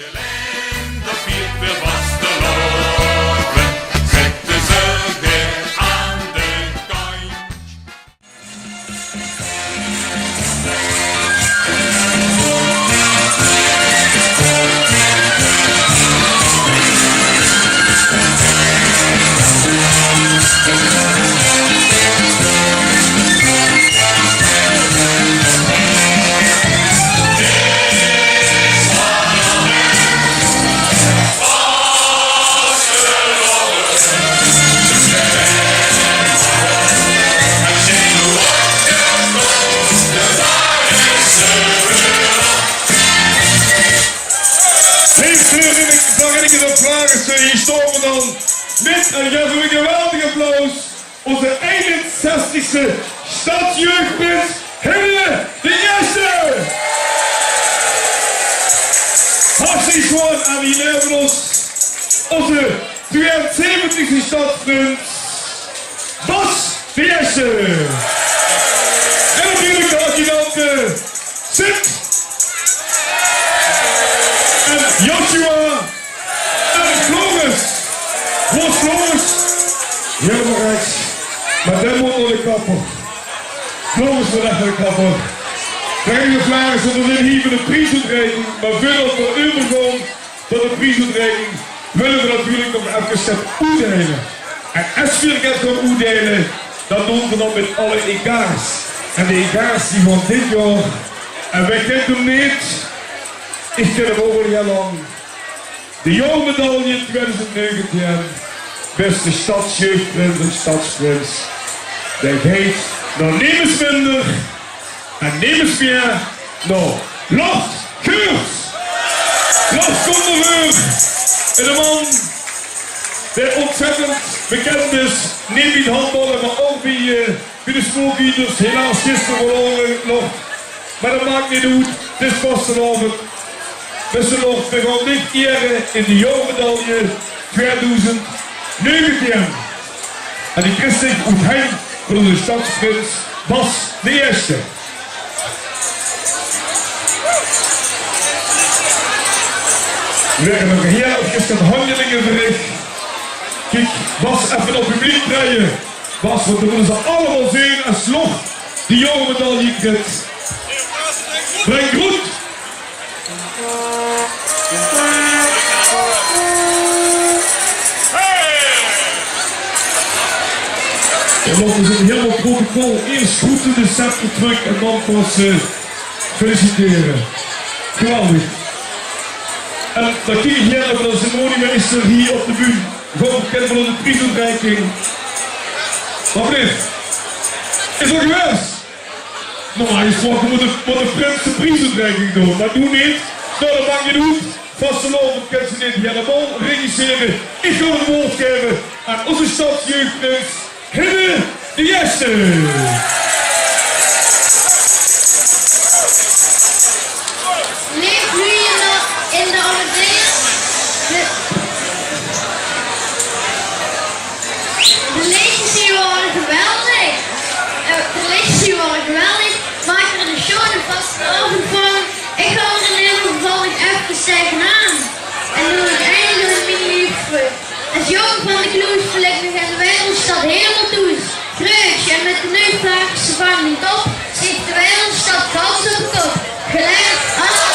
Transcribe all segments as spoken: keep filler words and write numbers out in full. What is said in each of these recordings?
Geleen, dat viert weer vastelaovend, zètte ze weer aan de kantj. Hey, Fleuring, ik zag in de plagen, ze hier stonden dan. Mit, en geef hem een geweldig applaus. Ózze einenzestigste stadsjeugdprins, Hille de Ierste. Hartstikke sjoon. En hie neve ós, ózze tweeënzeventigste stadsprins, Bas de Ierste. En natuurlijk de adjudante, Sint. En Joshua. En Floris. Wo is Floris? Hielemaol rechs. Mer dae mót nao de kapper. Floris mót ech nao de kapper. Verenigde Flaarisse, veer zeen hie veur de priesoetreiking. Mer veurdet veer euvergaon tot de priesoetreiking, wille veer natuurlijk nog efkes get oetdeile. En es veer get gaon oetdeile, dan doon veer dat mit alle egaars. En de egaars die van dit jaor, en wae kint 'm neet, ich kin 'm ouch al hiel lang. De jaormedaille twieëdoezend negentieën, bèste stadsjeugdprins en stadsprins, dae geit nao nemes minder en nemes mieë, nao Lord Geurts. Lord kump d'r veur. Eine man dae ontzettend bekènd is, neet bie 't handballe, mer ouch bie, eh, bie de Smokieters. Helaas gister verlaore, Lord. Mer dat maak neet oet. 't Is vastelaovend. Bèste Lord, veer gaon dich iere in de jaormedaille twieëdoezend negentieën. En die kriegs dich oet henj van ózze stadsprins Bas de Ierste. Veer höbbe nog hiel efkes get hanjelinge verrich. Kiek, Bas, effe nao 't publiek drejje. Bas, want veer wille ze allemaol zeen es Lord die jaormedaille krig. Breng groet. En Lord, veer zeen hielemaol protocol. Iers groete, de scepter trök en dan pas, eh, felicitere. Geweldig. En dan kiek ich hie nao de ceremoniemeester hie op de bühne. Gaon veer beginne mit de priesoetreiking. Wat blief? Is al gewaes? Normaal gesproke mót de, mót de prins de priesoetreiking doon, mer noe neet. Noe, dat maak neet oet. Vastelaovend kint ze neet hielemaol regissere. Ich gaon 't waord gaeve aan ózze stadsjeugdprins, Hille de Ierste. Leef luuj in de, in de Amadeus. De, de leedjes die wore geweldig. Eh, de leedjes die wore geweldig. Maak d'r eine sjoeane vastelaovend van. Ich gaon d'r in eder geval nog efkes tegenaan. En doon ich eindig mit mien leedje. Es jóng van de Kloes wil ich nog aan de Wereldstad hielemaol thoes. Greutj, en mit de nuuj Flaarisse vang neet op, zit de Wereldstad gans op de kop. Geliek aan de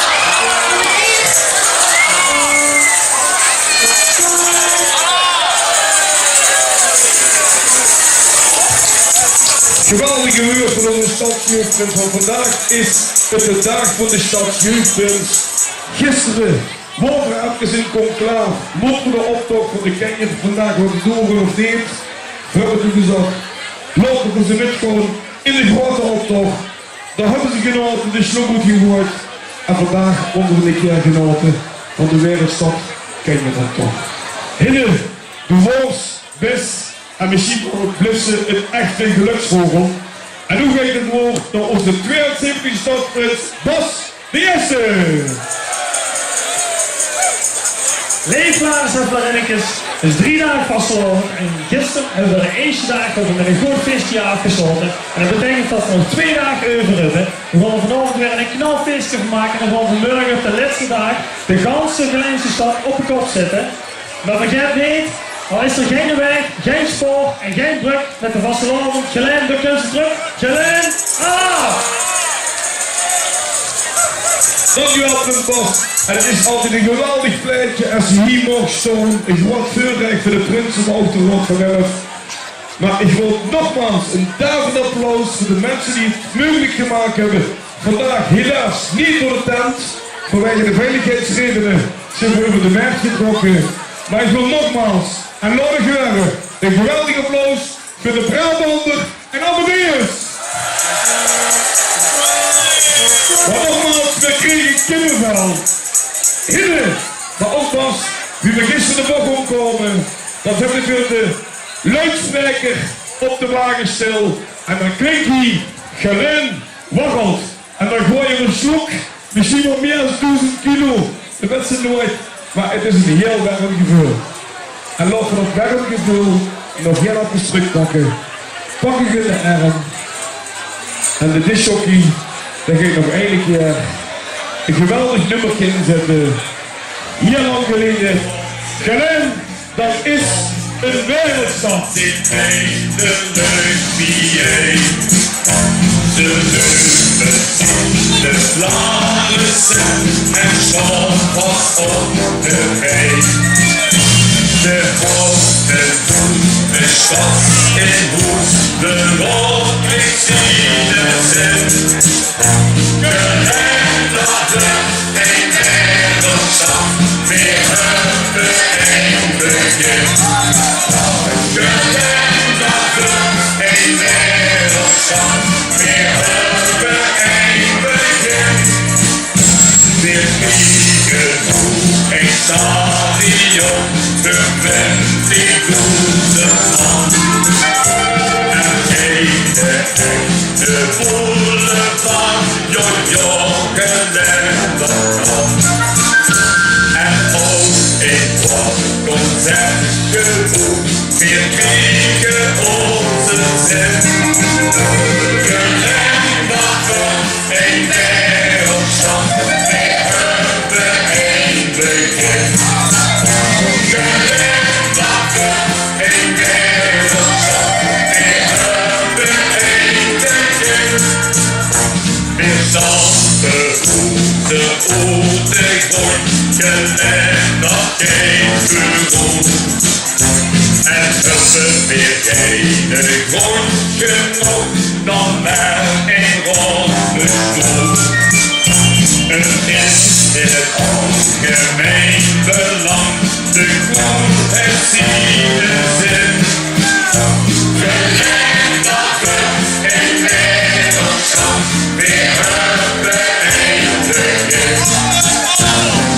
Geweldige wäörd van ózze stadsjeugdprins, want vandaag is 't de daag van de stadsjeugdprins. Gister waore veer efkes in conclaaf, mótte veer de optoch van de Kènjer vandaag nog doorgaon of neet? Veer höbbe toen gezag: laote veer ze mitgaon in de groete optoch. Dao höbbe ze genaote, de sjlok oetgegoejd. En vandaag mótte veer ein kier genaote van de Wereldstad Kènjer optoch. Hille, doe waors, bès en mesjien blifs se ein echte geluksvogel. En noe geit 't waord nao ózze tweeënzeventigste stadsprins, Bas de Ierste. Leef Klaas en Flarinnekes, 't is drie daag vastelaovend en gister höbbe v'r de ierste daag höbbe v'r mit e good fieske aafgeslaote. En det beteikent det v'r nog twee daag euver höbbe. V'r gaon vanaovend weer e knalfieske van make en v'r gaon vanmorge op de lètste daag de ganse Gelaense stad op de kop zitte. Mer vergaet neet, al is d'r geine waeg, gein spoor en gein brögk mit de vastelaovend, Gelaen, dan kins se trök. Gelaen, alaaf! Dankjewel, Pim Bos. En het is altied e geweldig plaetje es se hie moogs staon. E groot veurrech veur de prins en ouch de Raod van Elf. Mer ich wil nogmaals e daverend applaus veur de minse die het meugelik gemaak höbbe vandaag. Helaas neet door de tent. Vanwege de veiligheidsredene zeen v'r euver de Mert getrokke. Mer ich wil nogmaals, en laot ich hure, e geweldig applaus veur de Brabander en Amadeus. Mer nogmaals, v'r kriege kippevel. Hille, mer ouch pas, wie v'r gister de boch ómkwaome, dan zètte v'r de luidspreiker op de wage stil en dan klink hie: Gelaen waggelt. En dan goeje v'r 'ne sloek, mesjien waal mieë es doezend kilo. Det wèts se noeats, mer het is e hieël werm geveul. En laot v'r det werm geveul nog hieël effe trökpakke. Pak uch in de erm. En de discjockey, dae geit nog eine kieër e geweldig nummerke inzètte. Hieël lang geleje. Gelaen, det is ein waereldsjtad. Zit bij de lui bijeen. Ze neume zich de Flaarisse en staon pas op de been. De grote boete sjtad in hoes, de Raod krieg ziene zin. Gelaen, det wuuert ein waereldsjtad, veer höbbe ein begin. Gelaen, det wuuert ein waereldsjtad, veer höbbe ein begin. Veer kriege noe ein stadion veur twintigdoezend man. En eine echte boulevard, jao, jao, Gelaen, det kan. En ouch ein groot concertgeboew, veer kriege ózze zin. Gelaen, det wuuert ein waereldsjtad, veer höbbe ein begin. Gelaen, det wuuert ein waereldsjtad, veer höbbe ein begin. Veer stampe oet de, oet de gróndj, Gelaen, det geit veuroet. En höbbe veer geine gróndj genóg, dan mer ein rolstool. Het is in het algemein belang, de kroeg haet ziene zin. Gelaen, det wuuert ein waereldsjtad, veer höbbe ein begin.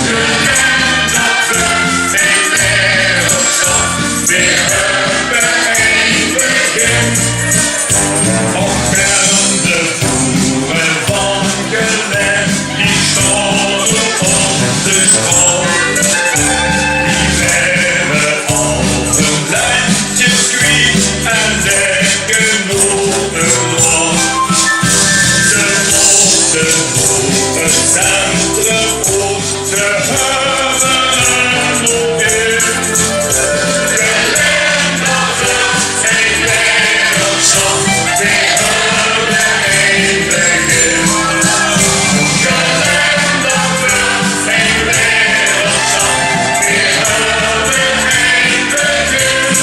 Gelaen, det wuuert ein waereldsjtad, veer höbbe ein begin. Ouch de boere van Gelaen, die sjtaon op de sjtraot. Die waere al hun lendjes kwiet en dèkke noe hun raod. Ze mótte noe 't centrum oet, ze höbbe ein opgief. Gelaen, det wuuert ein waereldsjtad, veer höbbe ein begin. Gelaen, det wuuert ein waereldsjtad, veer höbbe ein begin.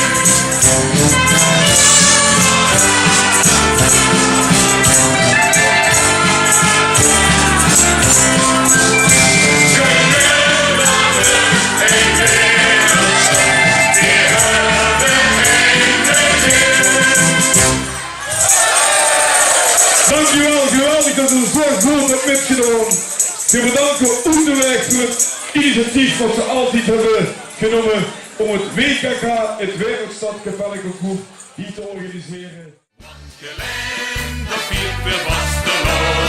Dankjewel, geweldig det geer zoe good höb mitgedaon. Veer bedanke Oet de Waeg veur 't initiatief waat ze altied höbbe genómme óm 't W K K, 't Waereldsjtadkapelleconcours, hie te organisere. Gelaen, det viert weer vastelaovend.